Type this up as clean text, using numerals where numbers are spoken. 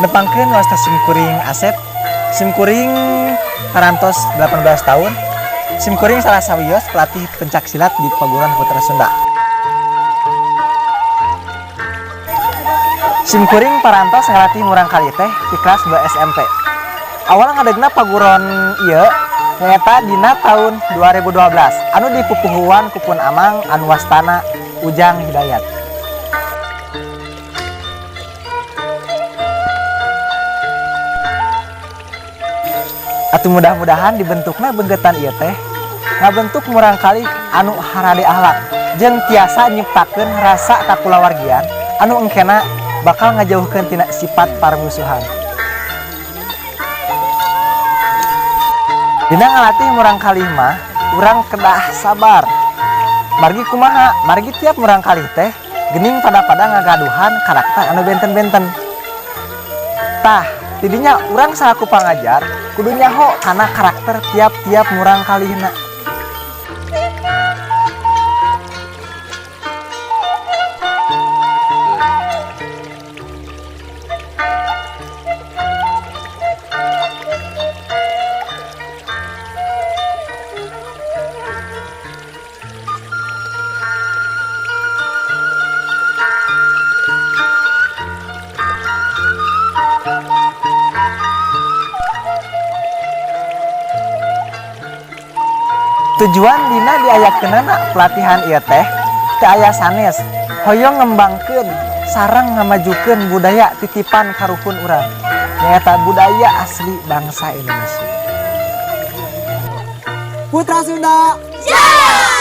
Nepangkeun wasta simkuring Asep. Simkuring parantos 18 tahun. Simkuring salah sawios pelatih pencak silat di Paguron Putra Sunda. Simkuring parantos ngalatih murang kali teh di kelas 2 SMP. Awal ngadegna paguron ieu nyaeta dina tahun 2012 anu dipupuhuan ku pun amang anu wastana Ujang Hidayat. Atuh mudah-mudahan dibentukna beunggetan ieu teh ngabentuk murang kali anu harade akhlak jeung tiasa nyiptakeun rasa kakulawargian anu engkena bakal ngajauhkeun tina sifat parmusuhan. Dina ngalatih murang kali mah urang kedah sabar. Margi kumaha? Margi tiap murang kali teh gening pada-pada ngagaduhan karakter anu benten-benten. Tah, tidinya urang salaku pangajar kudu nyaho kana karakter tiap-tiap murang kalihna. Tujuan dina diayakeunana pelatihan ieu teh teu aya sanes, hoyong ngembangkeun sareng ngamajukeun budaya titipan karuhun urang, nyaeta budaya asli bangsa Indonesia. Putra Sunda, Jaya!